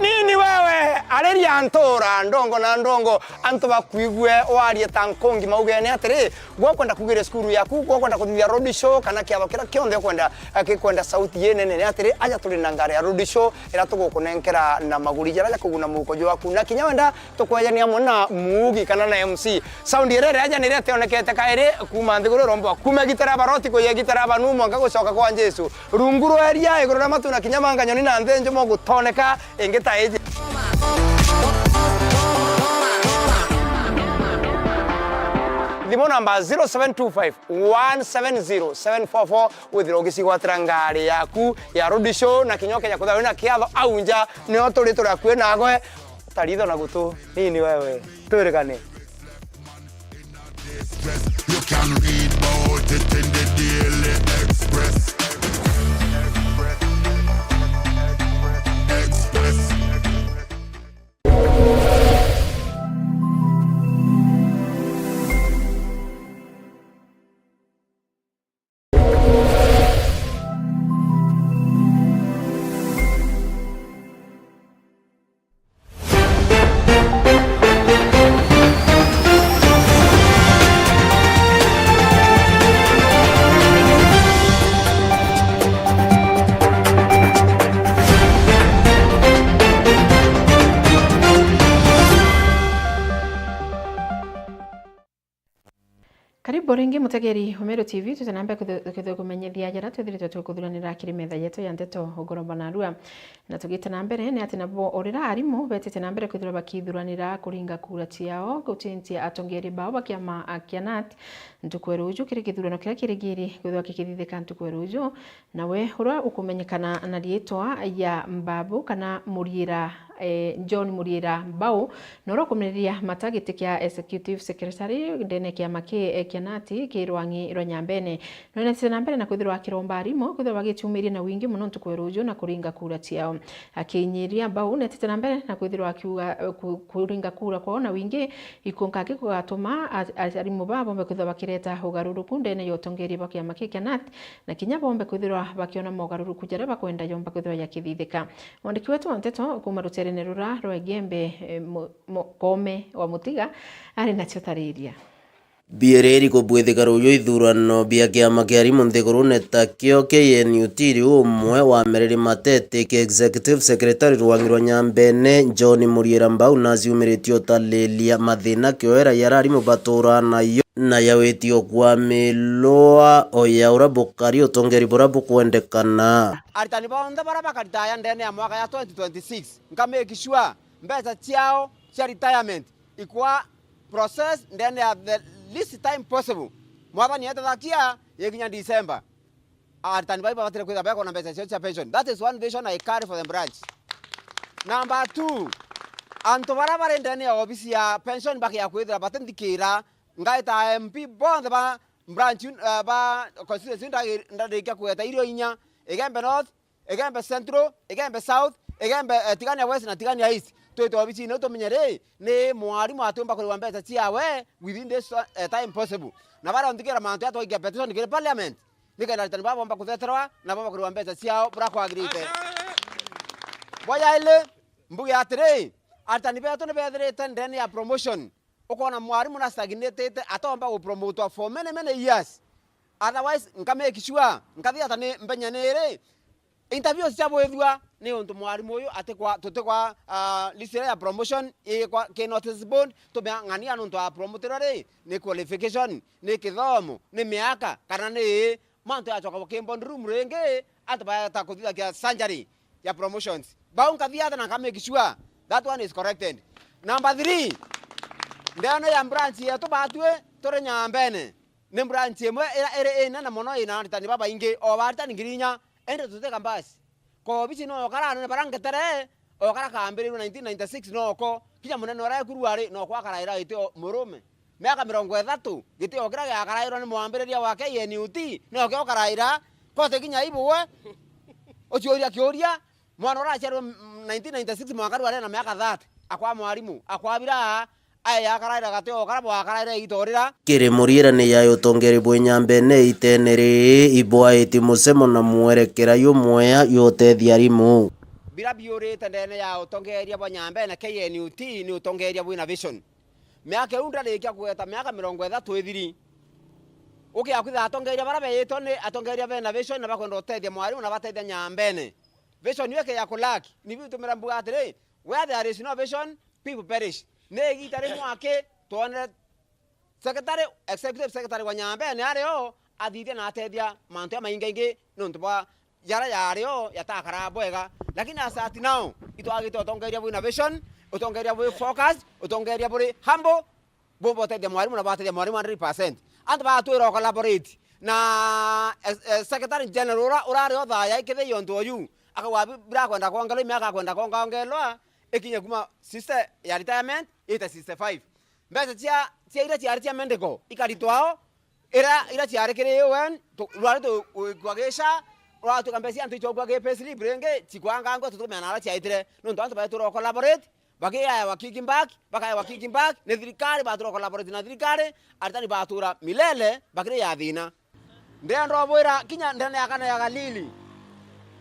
Nini wewe, ariria ntura ndongo na ndongo, antu bakuigue warie ta nkungi maugene atiri, gwe ukwenda kugiria cukuru yaku, gwe ukwenda kuthithia road show kana kiatho kiria kionthe ukwenda, eh, gikwenda sauti inene ni atiri, aja turi na ngari ya road show iria tugukunenkera na maguri jaria jakuguna muhuko jwaku, na kinya wenda tukwejania amwe na muugi kana na M C. Sound irere aja niria tionekete kairi kuuma nthiguru iromba kuuma gitara baroti kuya gitara banu mwanka gucoka kwa Jesu. Rungu rwa eria iguru ria matu na kinya manga nyoni na nthi njumo gutoneka ingi ta iji. Thimu namba zero seven two five one seven zero seven four four, withire ugicigwatira ngari yaku ya road show na kinya ukenya kuthira wina kiatho au nja, nio turi turi akui nawe. Taritho na gutu nini wewe, twirigane. You can read about it in the Daily Express. Express. Karibu ringi mutegeri wa Meru T V, twite na mbere kuthu-, kuthu-, kumenyithia jaria twithiritwe tukuthuranira kiri metha yetu ya nteto ugoromba narua. Na tugite na mbere, ni ati nabo urira arimu betite na mbere kwithirwa bakithuranira kuringa kura ciao gucintia atongeri bao ba kiama kia nat ntuku ya ruju kiri githurano kiria kirigiri kwithirwa gikithithika ntuku ya ruju. Nawe uria ukumenyekana na riitwa ya Mbabu kana Muriira eh, John Muriira Mbau, na uria ukumiriria mata giti kia Executive Secretary ndene kiama ki, eh, kia nati ki rwang'i rwa Nyambene. Nwenetite na mbere na kwithirwa akiromba arimu kwithirwa bagiciumiria na wingi mono ntuku ya ruju na kuringa kura ciao. Akinyiria Mbau netite na mbere na kwithirwa akiuga, eh, ku-, kuringa kura kwao na wingi ikunka gikugatuma a-, a-, arimu baa bombe kwithirwa bakireta ugaruruku ndene ya utongeria bwa kiama ki kia nati, na kinya bombe kwithirwa bakiona mogaruruku jaria bakwenda jomba kwithirwa jakithithika. Mwandiki wetu wa nteto kuuma ruterene rura rwa Igembe, eh, Mu-, Mu-, Koome wa Mutiga, ari nacio tariria. Biiriri kubwithika ruju ithurano bia kiama kia arimu nthigurune takio K N U T, riu umwe wa mereri mateti ki executive secretary rwang'i rwa Nyambene, John Muriira Mbau, naciumiritie utariria mathina kioera ya arimu baturaa nayo, na yawitie ukwamirwa o ya uria bukari utongeri buria bukwendekana. Aritani bonthe baria bakaritaya ndene ya mwaka ya twenty twenty-six, nka make sure mbeca ciao cia retirement ikwa process ndene ya the least time possible. Mwathani etethakia ikinya December, aritani bai babatire kwithira bekona mbeca ciao cia pension. That is one vision I carry for the branch. Number two, antu baria bari ndene ya obisi ya pension bakia kwithira batinthikira, ngaita M P bonthe ba branch, uh, ba constituency ndagi-, ndarikia kugeta irio inya, Igembe North, Igembe Central, Igembe South, Igembe, eh, Tigania West na Tigania East. Twite obisine tumenye ri, ni mwarimu atiumba kuriwa mbeca ciawe within this, eh, time possible. Na baria unthikira mantu ya twaikia petition kiri parliament, nikenda aritani baba bomba kutheterwa na bomba kuriwa mbeca ciao buria kwagirite. Bwa yaili, mbuge atiri, aritani betu ni bethirite ndene ya promotion. Ukona mwarimu na stagnatite, atomba gupromotwa for many, many years. Otherwise, nka make sure, nkathia ata ni mbenya niri, interviews cia bwithua, ni untu mwarimu uyu atikwa, tutikwa, ah, list iria ya promotion, ikwa ki notice board, tumea ng'ania nuntu apromotirwe ri, ni qualification, ni kithomo, ni miaka, kana ni mantu yacoka ki board room ringi, antu baeta kuthithagia surgery ya promotions. Bau nkathia ata na nka make sure that one is corrected. Number three, ndene ya branch yetu batwi turi Nyambene, ni branch imwe ira iri inene mono ina aritani babaingi, o baritani ngiri inya, indi tutika mbasi. Ka obici no okara anene bara ngetere, okara kambirirwe nineteen ninety-six noko, kinya munene uria ekuru ari, noko akaraira iti o murume. Miaka mirongo ithatu, gitio kiria giakarairwa ni mwambiriria wa K N U T, nokio ukaraira, kote kinya ibuwe. Uciuria kiuria, mwana uraciarwe, mm, nineteen ninety-six mwanka riu ari na miaka thirty, akwa mwarimu, akwa bira, ae akaraira gatio karia bwakaraira itorira. Kiri Muriira ni ya utongeri bwi Nyambene itene ri, ibwaiti musemo na mwerekera jumwea jwa utethia arimu. Bira biurite ndene ya utongeria bwa Nyambene K N U T ni utongeria bwina vision. Miaka iu ndarikia kugeta miaka mirongo ithatu ithiri. Ukiakwitha atongeria bara beitwe ni atongeria bena vision na bakwenda utethia mwarimu na batethia Nyambene. Vision iu ikiya kulaki, ni biu itumira mbuga atiri, where there is no vision, people perish. Ni igita rimwe aki twonere secretary, executive secretary wa Nyambene ari o athithia na atethia mantu jamaingaingi nontu bwa jara yari o yatakaraa bwega. Lakini as at now, itwagite utongeria bwina vision, utongeria bwi focus, utongeria buri humble, bumba utethia mwarimu na batethia mwarimu hundred percent. Antu batwira o collaborate na, eh, eh, secretary general ura, urari o thaya ikithia iontu oyu, akauga bi-, birakwenda kwongerwa, imiaka akwenda kwonga-, ongerwa, ikinye kuma sixty ya retirement, ite sixty-five. Mbeca cia, cia iria ciari cia medical ikaritwa o, ira, ira ciari kiri U N, tu-, rwari tu-, gwikua gi SHA, rwatuika mbeca cia antu icokua gi payslip ringi, cikwangangwa, tutumea na aria ciaitire. Nontu antu baitwira o collaborate, bakiaewa kick back, bakaewa kick back ni thirikari, batura collaborate na thirikari, aritani batura milele bakiri ya thina. Ndenda ubwira kinya ndene ya kana ya Galili,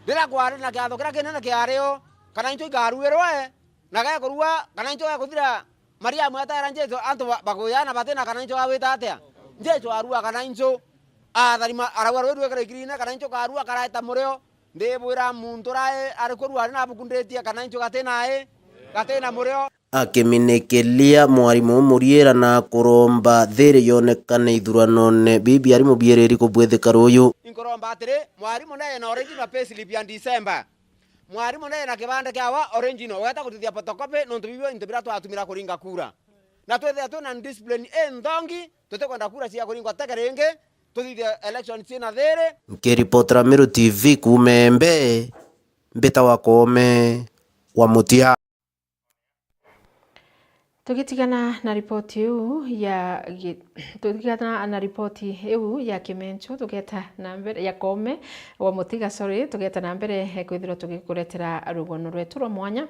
riria kwari na kiatho kiria kinene kiari o, kana into ikaruirwe, na gekurua, kana into gekuthira, Mariamu etera Jesu, antu ba-, bakuyaana batina kana into gagwita atia? Jesu arua kana into, atharima, arauga rui rwikire ikirine, kana into karua karaeta murio. Ndibwira muntu rai ari kurua ari nabukunditie kana into gatina i, gatina murio. Akiminikiria mwarimu Muriira na kuromba thiri yonekane ithuranone bibi arimu biiriri kubwithika ruyu. Inkuromba atiri, mwarimu nae na original payslip ya December. Mwarimu nae na kibande kiawa original, ugeta kutithia photocopy nontu bibio into biria twatumira kuringa kura. Na twithia twina discipline inthongi, tutikwenda kura cia kuringwa teke ringi, tuthithie election ciina thiri. Nkiripotera Meru T V kuuma Embe, mbita wa Koome wa Mutia. Tugitigana na ripoti iu ya gi-, tugitigana na ripoti iu ya Kimenchu, tugeta na mbere, ya Koome wa Mutiga, sorry, tugeta na mbere, eh, kwithirwa tugikuretera rugono rwetu rwa mwanya.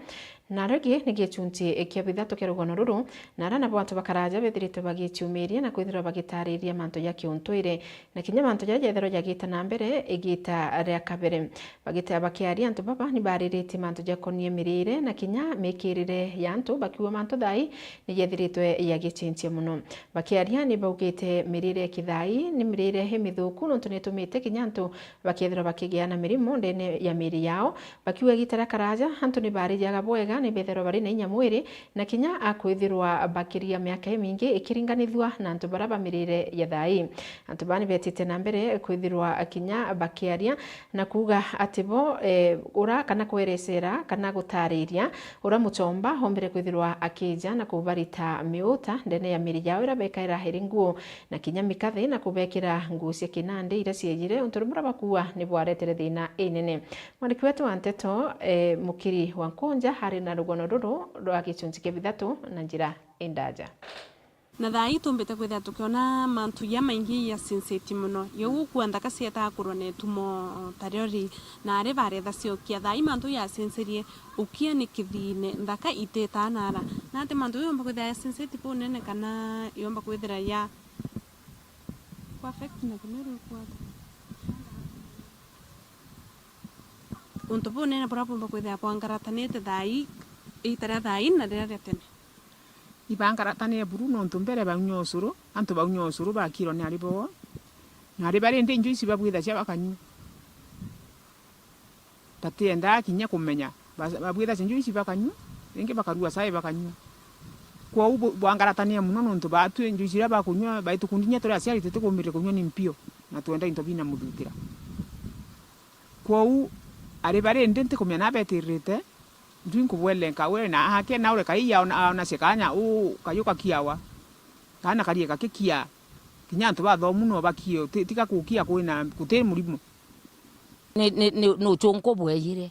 Na rugi ni gichunchi kia bithatu kia rugono ruru, na ara nabo antu bakaraja bethiritwe bagiciumiria na kwithirwa bagitariria mantu ja kiuntuire, na kinya mantu jaria jethirwa jagita na mbere igita ria kabere. Bagita-, bakiaria, antu baba ni bariritie mantu jakonie mirire na kinya mikirire ya antu, bakiuga mantu thaa ii ni jethiritwe yagicenjia mono. Bakiaria, ni baugite mirire ya kithai ni mirire imithuku, nontu ni itumite kinya antu bakethirwa bakigia na mirimo ndene ya miiri yao. Bakiuga igita ria karaja, antu ni barijaga bwega, ni bethirwa bari na inya mwiri, na kinya akwithirwa bakiria miaka imingi ikiringanithua na antu bara ba mirire ya thaa ii. Antu baa ni betite na mbere kwithirwa kinya bakiaria na kuuga ati bo, eh, ura kana kwerecera kana gutariria ura muchomba ombire kwithirwa akija na kubarita miuta ndene ya miri yao ira bekaira iri nguo na kinya mikathi na kubekira nguo cia kinandi ira ciejire untu rumwe ra bakuua ni bwaretere thina inene. Mwandiki wetu wa nteto, eh, Mukiri wa Nkunja ari na rugono ruru rwa gichunchi kia bithatu na njira indaja. Na thaa ii tumbite kwithira tukiona mantu jamaingi jacencetie mono. Jau gukua nthaka cietaga kurwa na itumo ta rio ri, na ari baretha ciokia. Thaa ii mantu jacencerie, ukia ni kithine, nthaka ititaa naara. Na ati mantu jau yomba kwithira jacencetie bunene kana yomba kwithira ya ku affect na kimiru ikwata? Untu bunene buria bumba kwithira bwangaratanite thaa ii, iita ria thaa ii na riria ria tene. Ibangaratania buru nontu mbere baunywa ucuru, antu baunywa ucuru bakirwa ni ari boo, na ari bari ndi nju ici babwithacia bakanyua. Batiendaa kinya kumenya, ba-, babwithacia nju ici bakanyua, ringi bakarua cai bakanyua. Kwou bu-, bwangaratania mono nontu baatwi nju ici iria bakunyua, bai tukundi inya turi aciari tutikumbirire kunyua ni mpio, na twenda into bina muthutira. Kwou ari bari ndi ntikumenya na betirite, nju inkubwele nkawe na ake na ure kai aona, aona cia kanya u kayu kakiawa. Kana karie gakikia. Kinya antu bathomu no bakie, ti, tiga kukia kwina, guti murimo. Ni, ni, ni, ni uchunku bweyire.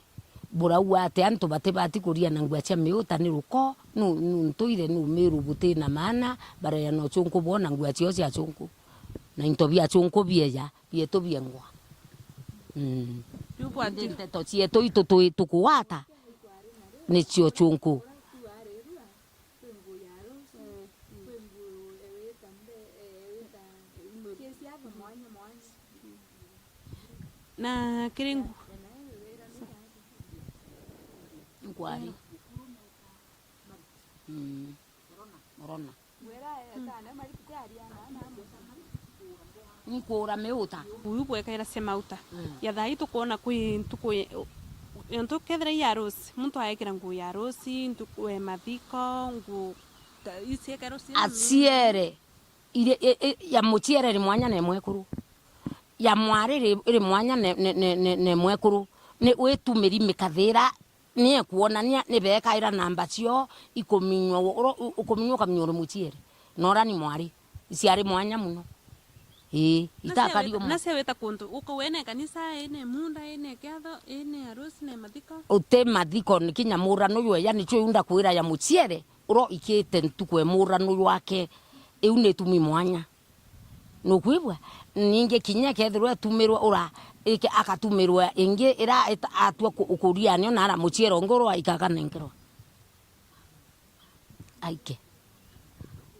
Burauga ati antu batibati kuria na ngua cia miuta ni ruko, nu, nu ntuire nu miru buti na maana, bareya na uchunku bwao na ngua ciao cia achunku. Na into bia achunku bieja. Bietu biengwa. Mm. Riu bwati- Indi nteto cietu itu twi-, tukugwata nicio chunku. Na kiri ngu- Nkwari. Mm. Urona? Ni kuura miuta. Uyu bwekaira cia mauta. Mm. Ya thaa ii tukwona kwi ntuku ye-, yontu kethira i arusi, muntu aekira nguu ya arusi, ntuku ya mathiko, nguu ta, iciekero cia aciere, iri, i, i, ya muciere iri mwanya na imwekuru. Ya mwari iri, iri mwanya na, na, na, na, na imwekuru. Ni witumiri mikathira ni ekuonania ni beekaira namba cio ikuminywa, uro-, u-, ukuminywa ukaminywa uri muciere. Na ura ni mwari, ciari mwanya mono. Ii, itakari umwe. Na cia wita kuntu, ukauga ene kanisa, ene munda, ene kiatho, ene arusi, ne mathiko. Uti mathiko, ni kinya murano jweya, nicio iu ndakwira ya muciere, uro ikite ntuku e murano jwake, iu ni itumi mwanya. Nukwigua? Ningi kinya kethirwa etumirwe ura, ike-, akatumirwa ingi ira ita-, atua ku-, kuria nio na ara muciere ungi ura ikakanenkerwa. Aike.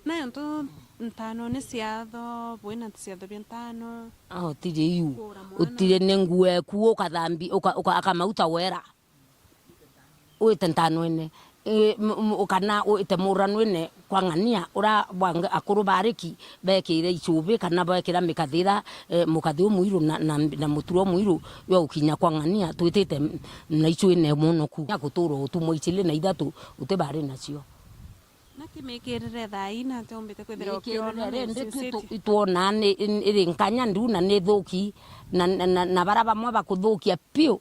Nayo ntu ntano ni ciatho, bwina ciatho bia ntano. Ah, utiri iu. Kuura mwana. Utiri ni nguo eku ukathambi, uka-, uka-, akamauta wera. Wite ntanoene, ii, m-, m-, kana wite muranwene kwa ng'ania, ura bwa ng-, akuru bariki bekire ichubi, kana bekira mikathi ira, eh, mukathi umwiru na, na, na mutura umwiru jwa gukinya kwa ng'ania, twitite m-, na ichwine mwonoku. Ya gutura utumwa ichili na ithatu, uti bari nacio. Na kimikirire thaa ii, na ati umbite kwithira ukiona ri, indi tu-, tu-, itwonaa ni, ni, iri nkanya ndu na ni thuki, na, na, na, na bara bamwe bakuthukia piu,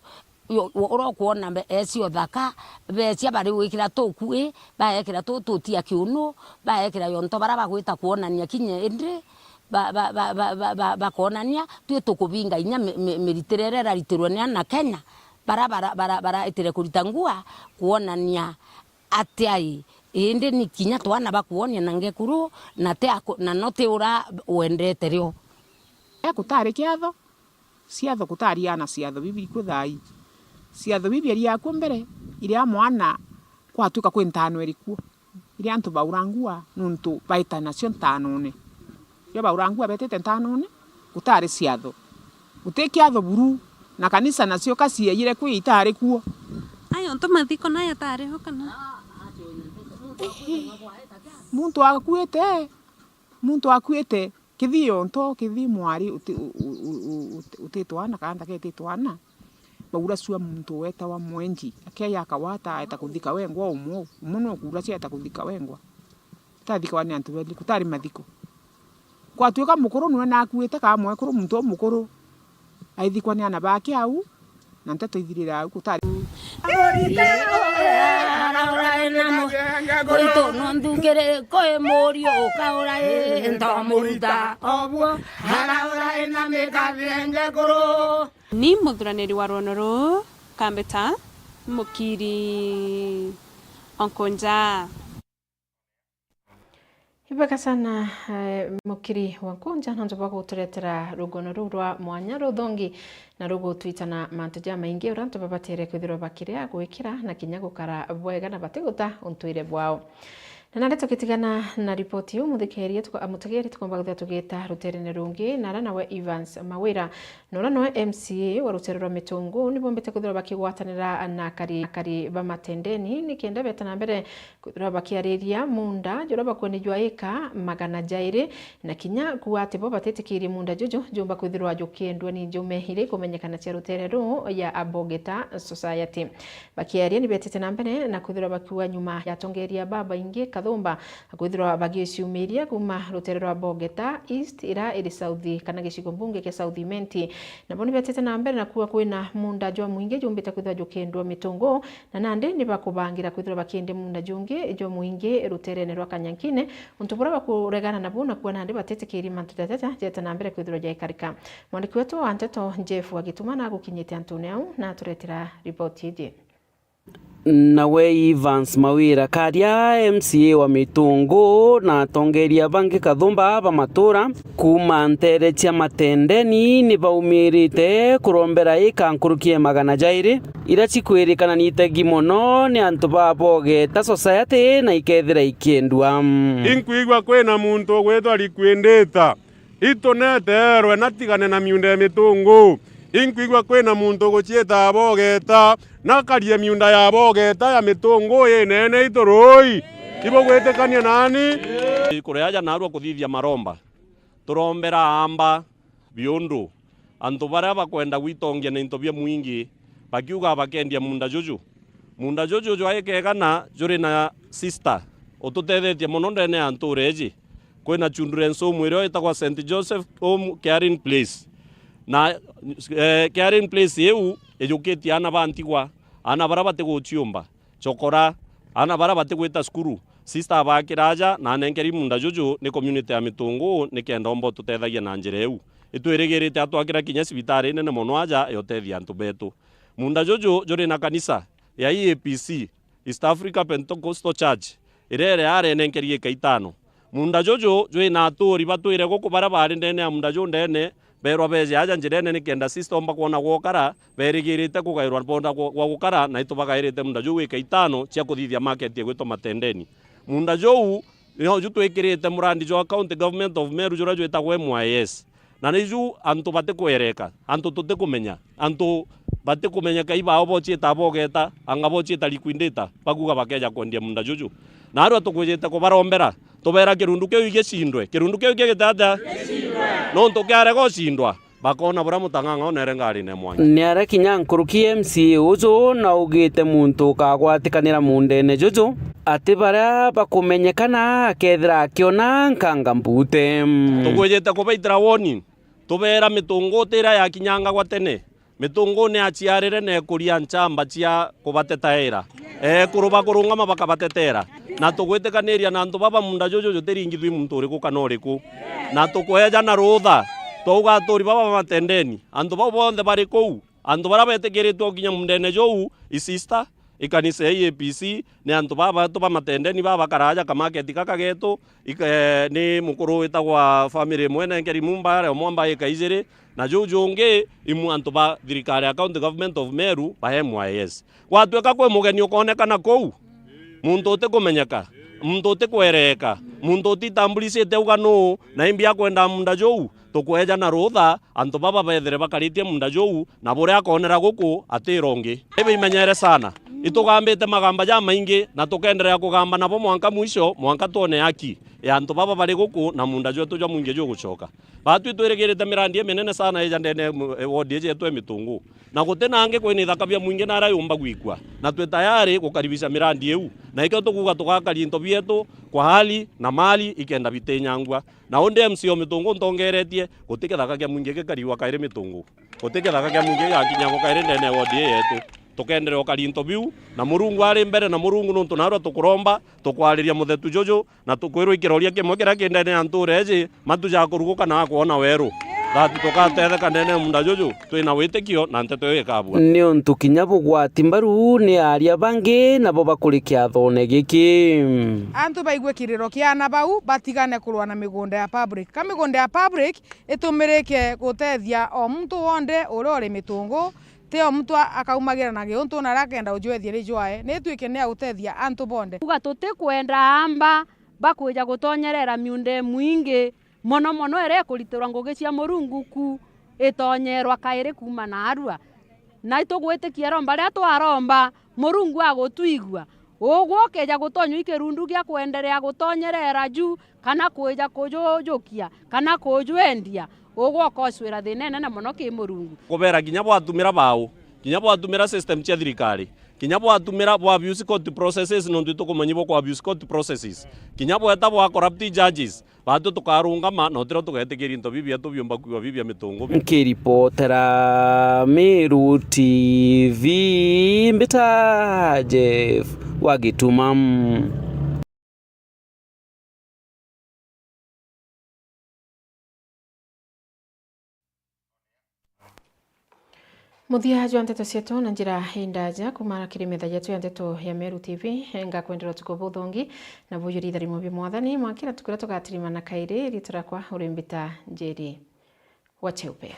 yo, ura ukwona mbe-, ecia uthaka, becia bari gwikira tukui, baekira tu tutia kiunu, baekira yonto bara bagwita kwonania kinya indi, ba, ba, bakonania, twi tukubinga inya mi-, mi-, miritire iria iraritirwe ni ana Kenya, bara, bara, bara, baraitire kurita ngua, kwonania atia ii, Indi ni kinya twana bakuonia na ngekuru, na ti aku-, na no ti ura wendete rio. E, kutari kiatho, ciatho kutari ana ciatho bibi ikuo thaa ii. Ciatho bibi iri akuo mbere, iria mwana kwatuika kwi ntano iri kuo. Iria antu baurangua nuntu baita nacio ntanone. Rio baurangua betite ntanone, gutari ciatho. Guti kiatho buru, na kanisa nacio ka cieyire kwi itari kuo. Ayo ntu mathiko nayo atari ho kana? Muntu akuite, muntu akuite, kithii onto, kithii mwari uti-, u-, u-, u-, u-, uti-, utitwana, kana ntaka ititwana. Baura cua muntu wetawa mwenji, akeeja akagwata, aeta kuthika wengwa umwe, umwe nukuura cieta kuthika wengwa. Utathikawa ni antu beli, kutari mathiko. Kwatuika mukuru niwe nakuite, kaa mwekuru, muntu umukuru, aithikwa ni ana bake au, na nteto ithirire au, kutari. Ni muthuraniri wa rwono ruu, kambeta Mukiri Onkonja. Ibwega sana, eh, Mukiri wa Nkunja, nontu bwa guturetera rugono ruu rwa mwanya ruthongi na rugutwitana mantu jamaingi uria antu babatere kwithirwa bakiria, gwikira na kinya gukara bwega na batiguta untwire bwao. Na nandi tugitigana na ripoti iu, muthikiri tuko-, mutegeri tukomba kwithirwa tugita ruterene rungi, na ara nawe Evans Mawira, na uria nawe M C A wa rutere rwa Mitungu, nibombite kwithirwa bakigwatanira na akari, akari ba Matendeni, nikenda beta na mbere kwithirwa bakiariria munda juria bakwene jwa ika magana jairi, na kinya kuuga ati bo batitikirie munda juju jumba kwithirwa jukiendua ni njume iria ikumenyekana cia rutere ruu ya Abogeta Society. Bakiaria ni betite na mbere na kwithirwa bakiuga nyuma ya atongeria babaingi kathumba kwithirwa bagiciumiria kuuma rutere rwa Bogeta East, ira iri South kana gicigo mbunge kia South Imenti. Nabo ni betite na mbere na kuuga kwina munda jwa mwingi jumbite kwithirwa jukendua Mitungu, na nandi ni bakubangira kwithirwa bakiendia munda jungi jwa mwingi ruterene rwa Kanyankine, untu buria bakuregana nabu na kuuga nandi batitikirie mantu jajaja jete na mbere kwithirwa jaikarika. Mwandiki wetu wa nteto Jeff Wagituma nagukinyite antune au na aturetera ripoti iji. Nawe Evans Mawira Karia, M C A wa Mitungu, na atongeria bangi kathumba ba matura kuuma ntere cia Matendeni ni baumirite kurombera ika nkuruki ya magana jairi, iria cikwirikana ni itegi mono ni antu ba Bogeta Society na ikethira ikiendua. Inkwigua kwina muntu ugwitwa Liquidator. Itu neteerwe natigane na miunda ya Mitungu. Inkwigua kwina muntu uguciita Abogeta, nakarie miunda ya Abogeta ya Mitungu inene itu ruui. Ibugwitikania nani? Kuri aja naarua kuthithia maromba. Turombera aamba biundu antu baria bakwenda gwitongia na into bia mwingi bakiuga bakendia munda juju. Munda juju jwa ikegana juri na sister ututethetie mono ndene ya ntuura iji. Kwina children's home iria itagwa Saint Joseph Home Caring Place. Na, eh, caring place iu ijukitie aana ba ntigwa, aana baria batiguciumba, chokora, aana baria batigwita cukuru. Sister abakira aja na anenkeri munda juju ni community ya Mitungu nikenda omba ututethagia na njira iu. Itwirigirite atwakira kinya cibitari nene mono aja ya utethia antu betu. Munda juju juri na kanisa ya E A P C, East Africa Pentecostal Church, iria iri arenenkeri ika itano. Munda juju jwina aturi batwire guku baria bari ndene ya munda ju ndene, beerwa beeje aja njirene nikenda sister omba kwona gwa ukara, beerigirite kugairwa bonda gwa, gwa gukara, na itubagairite munda ju wika itano cia kuthithia market igwitwa Matendeni. Munda juu nio ju twikirite murandi jwa County Government of Meru juria jwitagwa M Y S. Na niju antu batikwereka, antu tutikumenya, antu batikumenyeka ibao bociita bogeta, anga bociita liquidator, bakuuga bakeeja kwendia munda juju. Naarua tukwijite kubarombera, tubeera kirundu kiu igicindwe. Kirundu kiu kigite atia? Nontu kiarega ucindwa, bakoona buria mutang'ang'a oneere ngarine mwanya. Ni aria kinya nkuruki M C A uju na ugite muntu ukagwatikanira mundene juju, ati baria bakumenyekana akethira akiona nkanga mbute. Tukwijite kubaitira warning, tubeera mitungu ti iria yakinyangagwa tene. Mitungu ni aciarire na ekuria nchamba cia kubatetaira. Ekuru bakurungama bakabatetera. Na tugwitikaniria na antu baba munda juju jutiringithwi muntu uriku kana uriku. Na tukweejana ruutha, twauga aturi baba ba Matendeni, antu bau bonthe bari kuu, antu baria betikiritwe gukinya mundene juu, i sister, Ikanisa ya A P C, ni antu baba betu ba Matendeni baba bakaraja kamaketi gaka getu, ike-, ni mukuru witagwa family imwe nenkeri mumba aria omwamba ika ijiri, na juu jungi imu antu ba thirikari ya County Government of Meru ba M Y S. Gwatuika kwi mugeni ukoonekana kuu, muntu utikumenyeka, muntu utikwereeka, muntu utitambulicite uga nuu, na imbi akwenda munda juu, tukweja na rutha, antu baba bethire bakaritie munda juu, na buria akoonera guku atira ungi. Ibimenyere sana. Itugambite magamba jamaingi, na tukenderea kugamba nabo mwanka mwisho, mwanka twone haki ya antu baba bari guku na munda jwetu jwa mwingi jugucoka. Batwi twirigirite mirandi iminene sana ija ndene ya ward iji yetu ya Mitungu. Na guti nangi kwina ithaka bia mwingi naria yumba gwikua, na twi tayari gukaribisha mirandi iu. Na ikio tukuuga tugakaria into bietu kwa hali na mali ikenda bitinyangua. Na undi M C A o Mitungu ntongeretie, guti kithaka kia mwingi gikariwa kairi Mitungu. Guti kithaka kia mwingi gigakinyangwa kairi ndene ya ward ii yetu. Tukenderea ukaria into biu, na Murungu ari mbere, na Murungu nuntu narua tukuromba, tukwariria muthetu juju, na tukwirwa ikiroria kimwe kiria ki ndene ya ntuura iji, matu ja kuruguka na akwona weru. That tukatetheka ndene ya munda juju, twina witikio na nteto iu ikabua. Niuntu kinya bugwati mbaru ni aria bangi nabo bakuri kiathone giki. Antu baigue kiriro kia ana bau, batigane kurwa na migunda ya public. Ka migunda ya public itumirike gutethia o muntu wonthe uria uri Mitungu, ti o muntu a-, akaumagira na giuntu na aria akenda ujwethia ri jwae, ni ituike ni ya gutethia antu bonthe. Kuga tutikwenda amba bakwija gutonyerera miunda imwingi, mono mono iria ikuritirwa ngugi cia Murungu ku itonyerwa kairi kuuma naarua. Na itugwitikia iromba riria twaromba, Murungu agutwigua. Ugwe ukeja gutonywa i kirundu gia kwenderea gutonyerera ju, kana kwija kujujukia, kana kujwendia, ugwe ukocwira thina inene mono ki Murungu. Kubera kinya bwatumira bau, kinya bwatumira system cia thirikari, kinya bwatumira bwa abuse court processes, nontu itukumenyi bwa ku abuse court processes, kinya bweta bwa corrupt judges, batu tukarungama na utiro tugetikiria into biu bietu biumba kwigua biu bia Mitungu. Nkiripotera Meru T V, mbita Jeff wa Gituma. Muthia jwa nteto cietu na njira indaja kuuma kiri metha yetu ya nteto ya Meru T V, ngakwendera utuku buthongi na bujuri itharimo bia Mwathani, mwakira tukuria tugatirimana kairi, riitwa riakwa uri mbita Njeri wa Cheupe.